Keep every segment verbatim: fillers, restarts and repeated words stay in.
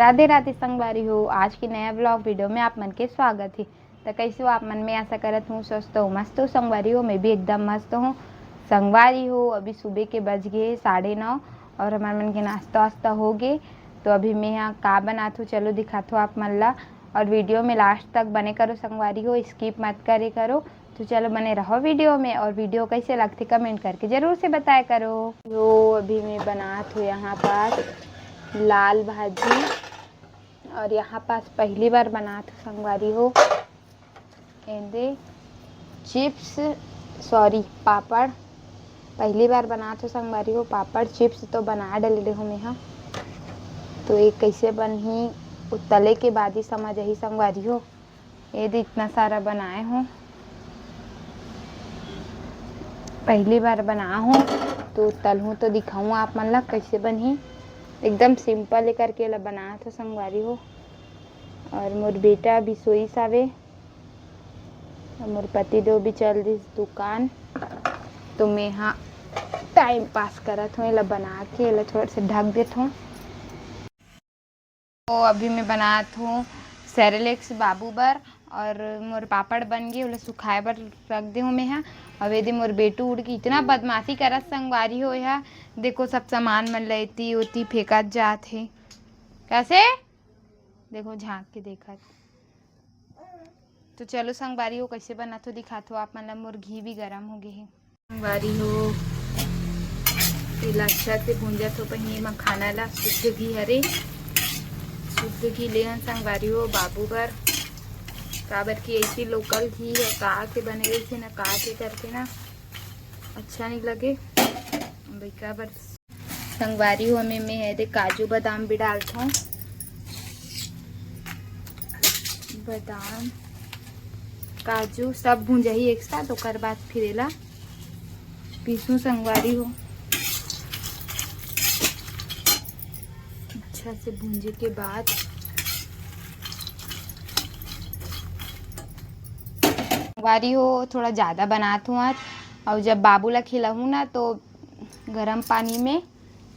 राधे राधे संगवारी हो, आज के नया ब्लॉग वीडियो में आप मन के स्वागत है। तो कैसे हो आप मन? मैं आशा करत हूँ स्वस्थ हो, मस्त हो संगवारी हो। मैं भी एकदम मस्त हूँ संगवारी हो। अभी सुबह के बज गए साढ़े नौ और हमार मन के नाश्ता वास्ता हो गए। तो अभी मैं यहाँ का बनात हूँ, चलो दिखात हूँ आप मन ला। और वीडियो में लास्ट तक बने करो संगवारी हो, स्किप मत करे करो। तो चलो बने रहो वीडियो में, और वीडियो कैसे लगथे कमेंट करके जरूर से बताया करो। यो अभी मैं बनात हूँ यहाँ पास लाल भाजी, और यहाँ पास पहली बार बनात हूँ संगवारी हो। एदे चिप्स, सॉरी, पापड़। पहली बार बनात हूँ संगवारी हो पापड़। चिप्स तो बना डले हूँ मैं हा, तो ये कैसे बनही, वो तले के बाद ही समझ आही संगवारी हो। ये दे इतना सारा बनाए हूँ, पहली बार बना हूँ, तो तलहूँ तो दिखाऊँ आप मन ला कैसे बनही। एकदम सिंपल करके ला बनात हो संगवारी हो। और मोर बेटा अभी सोई सावे, और मोर पति देव भी चल दिस दुकान, तो मैं हाँ टाइम पास करत हूँ। एला बना के एला थोड़ा से ढक देत हूँ। तो अभी मैं बनात हूँ सेरेलेक्स बाबू बर, और मोर पापड़ बन गए, ओला सुखाए बर रख दे हूँ मैं हा। अब ये दे मोर बेटू उड़ के इतना बदमाशी करत संगवारी हो, यहाँ देखो सब सामान मन लेती ओती फेंकत जात है। कैसे? देखो झांक के देखत। तो चलो संगवारी हो, कैसे बनात हो दिखात हो आप मन ला। मोर घी भी गरम हो गए है। संगवारी हो, तेला अच्छा से भूंजत हो। पहिने मखाना ला शुद्ध घी हरे, शुद्ध घी ले हन संगवारी हो बाबू बर, काबर कि ऐसी लोकल घी है, का के बने रहिथे ना, का के करके ना अच्छा नहीं लगे। अब एका बर संगवारी हो, एमे मैं एदे काजू बादाम भी डालथों। बादाम, काजू सब भूंजाही एक साथ, ओकर बाद फिर एला पीसू संगवारी हो। अच्छा से भूंजे के बाद संगवारी हो, थोड़ा ज़्यादा बनात हूँ आज, और जब बाबू ला खिलाहूँ ना तो गरम पानी में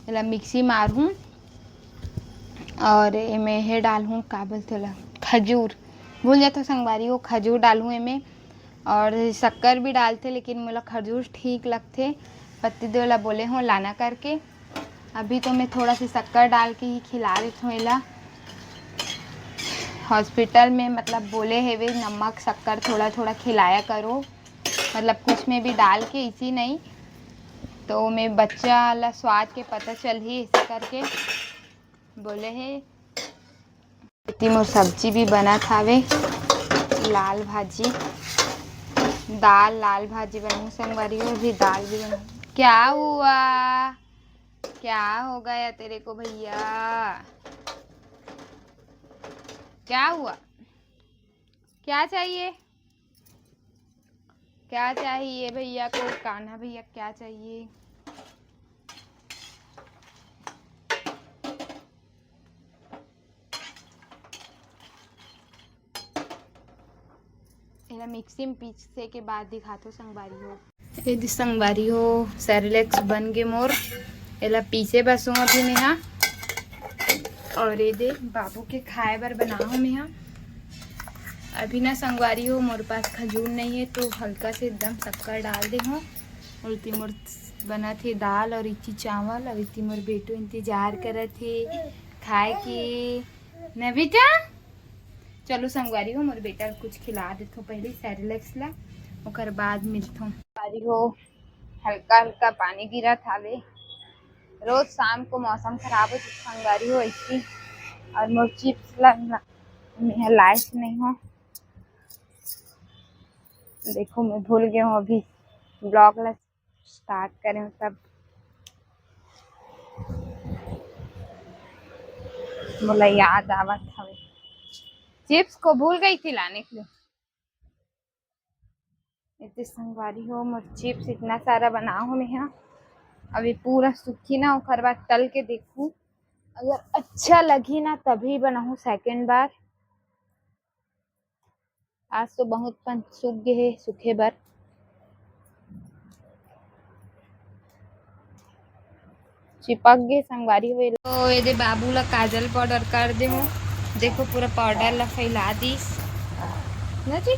एला मिक्सी मारहूँ और एमे हे डालहूँ, का बोलथे ओला, खजूर। भूल जाथो संगवारी हो, खजूर डालहूँ एमे, और शक्कर भी डालथे, लेकिन मोला खजूर ठीक लगथे। पति देव ला बोले हो लाना करके। अभी तो मैं थोड़ा सा शक्कर डाल के ही खिला देत हूँ एला। हॉस्पिटल में मतलब बोले हेवे नमक शक्कर थोड़ा थोड़ा खिलाया करो, मतलब कुछ में भी डाल के, इसी नहीं तो मैं बच्चा ला स्वाद के पता चलही, ऐसे करके बोले हे। इति मोर सब्जी भी बनत हावे, लाल भाजी, दाल, लाल भाजी बनाऊँ संगवारी हो, अभी दाल भी बनाऊँ। क्या हुआ? क्या हो गया तेरे को भैया? क्या हुआ? क्या चाहिए? क्या चाहिए भैया को? कान्हा भैया क्या चाहिए? एला मिक्सी में पीसे के बाद दिखाथो संगवारी हो। ये दे संगवारी हो, सेरेलेक्स बन गे मोर। एला पीसे बसो अभी मेहा। और ये दे बाबू के खाए बर बनाओ मेहा। अभी ना संगवारी हो, मोर पास खजूर नहीं है, तो हल्का से एकदम शक्कर डाल दे हो। और इति मोर बनत हे दाल और इति चावल। और इति मोर बेटू इंतजार करत हे खाए के। ना बेटा, चलो संगवारी हो, मोर बेटा ल कुछ खिला देथो पहले सेरेलेक्स ला, ओकर बाद मिलथो। संगवारी हो, हल्का हल्का पानी गिरत हावे। रोज शाम को मौसम खराब हो जाथे संगवारी हो ऐसी। और मोर चिप्स ला ना, मैं लाइट नहीं हो, देखो मैं भूल गए हूँ अभी ब्लॉग ला स्टार्ट करें तब मोला याद आवत हवे, चिप्स को भूल गई थी लाने के लिए। इतने संगवारी हो, मोर चिप्स इतना सारा बनाओ हो मेहा। अभी पूरा सूखी ना, ओकर बाद तल के देखू, अगर अच्छा लगी ना तभी बनाऊ सेकंड बार। आज तो बहुत पन सूख गे हे सूखे बर। चिपक गे संगवारी हो। तो ये दे बाबू ला काजल पाउडर कर दे हो, देखो पूरा पाउडर ला फैला दिस ना जी।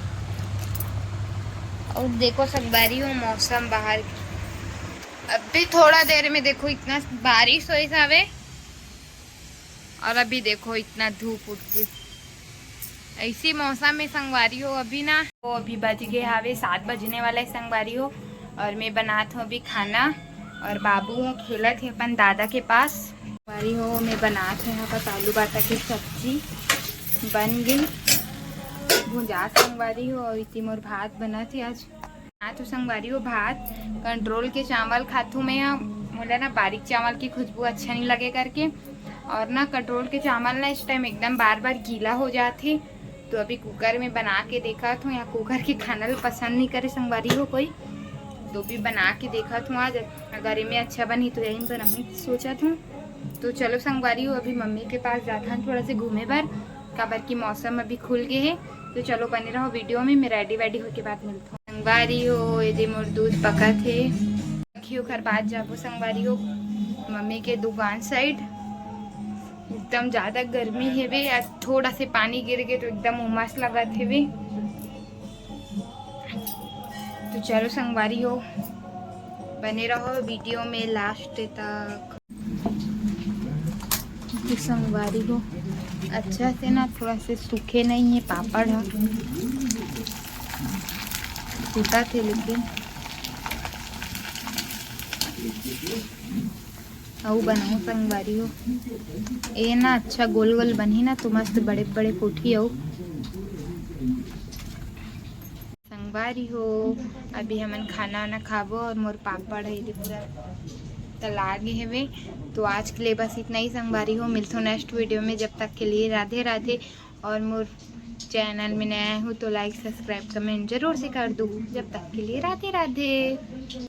और देखो संगवारी हो मौसम बाहर के, अभी थोड़ा देर में देखो इतना बारिश होइस हवे और अभी देखो इतना धूप उठ गई। ऐसी मौसम में संगवारी हो अभी ना, वो अभी बज गए हवे सात बजने वाला है संगवारी हो। और मैं बनात हूँ अभी खाना और बाबू ह खेलत हे अपन दादा के पास। संगवारी हो मैं बनात हूँ यहाँ पर आलू बाटा की सब्जी बन गई, भुंजा संगवारी हो। और इति मोर भात बनत हे आज। हाँ तो संगवारी हो भात कंट्रोल के चावल खाथू मैं ह, मोला ना बारीक चावल की खुशबू अच्छा नहीं लगे करके। और ना कंट्रोल के चावल ना इस टाइम एकदम बार बार गीला हो जाथे। तो अभी कुकर में बना के देखत हूँ, या कुकर के खाना ल पसंद नहीं करे संगवारी हो कोई, तो भी बना के देखत हूँ आज। अगर एमे अच्छा बनही तो यही बनाहूँ सोचत हूँ। तो चलो संगवारी हो अभी मम्मी के पास जात हन थोड़ा से घूमे बर, काबर की मौसम अभी खुल गए है। तो चलो बने रहो वीडियो में, मैं रेडी वेडी होके बाद मिलता हूँ। संगवारी हो ये दे मोर दूध पकत हे, रखी ओखर बाद जाबो संगवारी हो मम्मी के दुकान साइड। एकदम ज्यादा गर्मी हेवे, आज थोड़ा से पानी गिर गए तो एकदम उमस लगत हेवे। तो चलो संगवारी हो बने रहो वीडियो में लास्ट तक। तो संगवारी हो अच्छा से ना थोड़ा से सूखे नहीं है पापड़ ह, टूटा थे लेकिन अउ बनाओ संगवारी हो। ए ना अच्छा गोल गोल बनही ना तो मस्त बड़े बड़े पोठी अउ संगवारी हो। अभी हमन खाना वाना खाबो और मोर पापड़ है ये पूरा तला गे हवे। तो आज के लिए बस इतना ही संगवारी हो, मिलथो नेक्स्ट वीडियो में। जब तक के लिए राधे राधे। और मोर चैनल में नया हो तो लाइक सब्सक्राइब कमेंट जरूर से कर दो। जब तक के लिए राधे राधे।